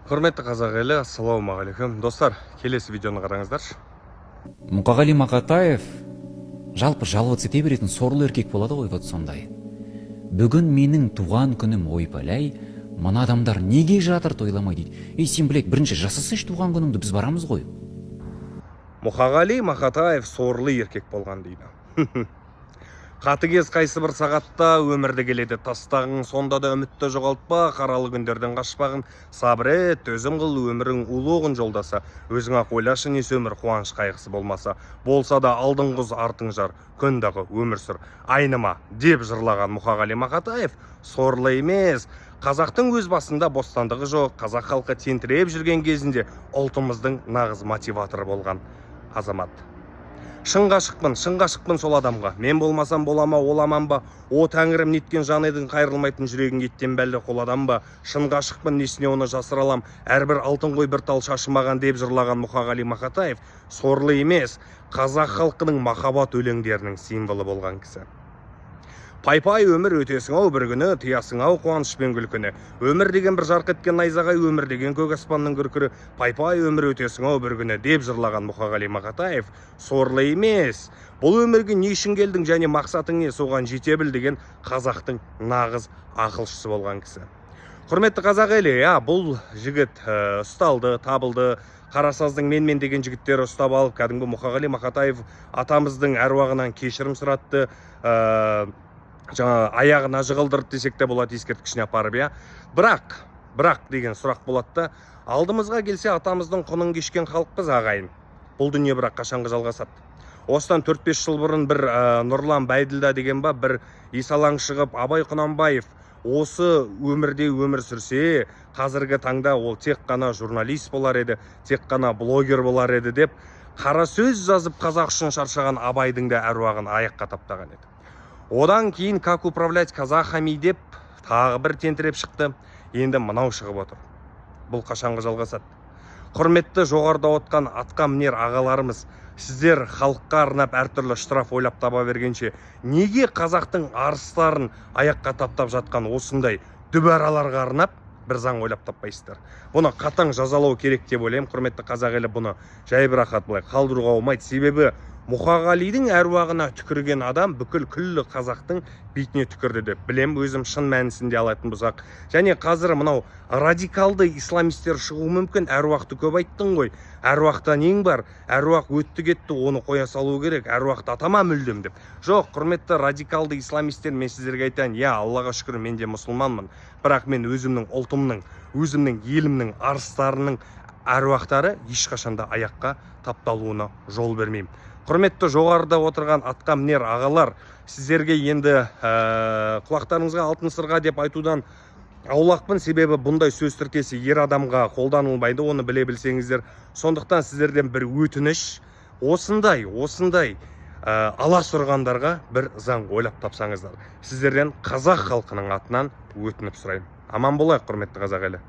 Құрметті қазақ елі, ассалаумағалейкум! Достар, келесі видеоны қараңыздаршы. Мұқағали Мақатаев жалпы жаловаться ете беретін сорлы еркек болады ғой, вот сондай. «Бүгін менің туған күнім, ойпәләй, мына адамдар неге жатыр тойламай?» — дейді. Ей, сен, блядь, бірінші жасасайшы туған күніңді, біз барамыз ғой. Мұқағали Мақатаев сорлы еркек болған дейді. Қатыгез қайсы бір сағатта өмірді келеді тастағың, сонда да үмітті жоғалтпа, қаралы күндерден қашпағын. Сабыр ет, төзім қыл, өмірің ұлығын жолдасы. Өзің ақ ойлашы, несі өмір қуаныш қайғысы болмаса? Болса да алдың құз, артың жар, күндағы өмір сүр, айныма, деп жырлаған Мұқағали Мақатаев сорлы емес. Қазақтың өз басында бостандығы жоқ, қазақ халқы тентіреп жүрген кезінде ұлтымыздың нағыз мотиваторы болған азамат. Шын ғашықпын, шын ғашықпын сол адамға мен, болмасам бола ма ол аман ба? О, тәңірім, неткен жан едің, қайырылмайтын жүрегің еттен бе, әлде қоладан ба? Шын ғашықпын, несіне оны жасыра алам, әрбір алтын ғой бір тал шашы маған, деп жырлаған Мұқағали Мақатаев сорлы емес. Қазақ халқының махаббат өлеңдерінің символы болған кісі. Пай, пай, өмір, өтесің ау бір күні, тыясың ау қуаныш пен күлкіні. Өмір деген бір жарқ еткен найзағай, өмір деген көк аспанның күркірі. Пай, пай, өмір, өтесің ау бір күні, деп жырлаған Мұқағали Мақатаев сорлы емес. Бұл өмірге не үшін келдің және мақсатың не, соған жете біл деген қазақтың нағыз ақылшысы болған кісі. Құрметті қазақ елі, иә, бұл жігіт ұсталды, табылды. Қарасаздың менмен деген жігіттері ұстап алып, кәдімгі Мұқағали Мақатаев атамыздың әруағынан кешірім сұратты, жаңа аяғына жығылдырды десек те болады, ескерткішіне апарып, иә. Бірақ деген сұрақ болады да алдымызға келсе, атамыздың құнын кешкен халықпыз, ағайын. Бұл дүние бірақ қашанғы жалғасады? Осыдан 4-5 жыл бұрын бір Нұрлан Бәйділда деген ба, бір есалаң шығып, Абай Құнанбаев осы өмірде өмір сүрсе, қазіргі таңда ол тек қана журналист болар еді, тек қана блогер болар еді деп қара сөз жазып, қазақ үшін шаршаған Абайдың да әруағын аяққа таптаған еді. Одан кейін «Как управлять казахами» деп тағы бір тентіреп шықты. Енді мынау шығып отыр. Бұл қашанғы жалғасады? Құрметті жоғарыда отқан атқа мінер ағаларымыз, сіздер халыққа арнап әртүрлі штраф ойлап таба бергенше, неге қазақтың арыстарын аяққа таптап жатқан осындай дүбараларға арнап бір заң ойлап таппайсыздар? Бұны қатаң жазалау керек деп ойлаймын, құрметті қазақ елі. Бұны жайбарақат былай қалдыруға болмайды, себебі Мұқағалидың әруағына түкірген адам бүкіл күллі қазақтың бетіне түкірді деп білем өзім, шын мәнісінде алатын болсақ. Және қазір мынау радикалды исламистер шығуы мүмкін: «Әруақты көп айттың ғой, әруақта нең бар? Әруақ өтті кетті, оны қоя салу керек, әруақты атама мүлдем», — деп. Жоқ, құрметті радикалды исламистер, мен сіздерге айтайын, иә, Аллаға шүкір, мен де мұсылманмын, бірақ мен өзімнің ұлтымның, өзімнің елімнің арыстарының әруақтары ешқашанда аяққа тапталуына жол бермеймін. Құрметті жоғарыда отырған атқа мінер ағалар, сіздерге енді құлақтарыңызға алтын сырға деп айтудан аулақпын, себебі бұндай сөз тіркесі ер адамға қолданылмайды, оны біле білсеңіздер. Сондықтан сіздерден бір өтініш: осындай алас ұрғандарға бір заң ойлап тапсаңыздар. Сіздерден қазақ халқының атынан өтініп сұраймын. Аман болайық, құрметті қазақ елі!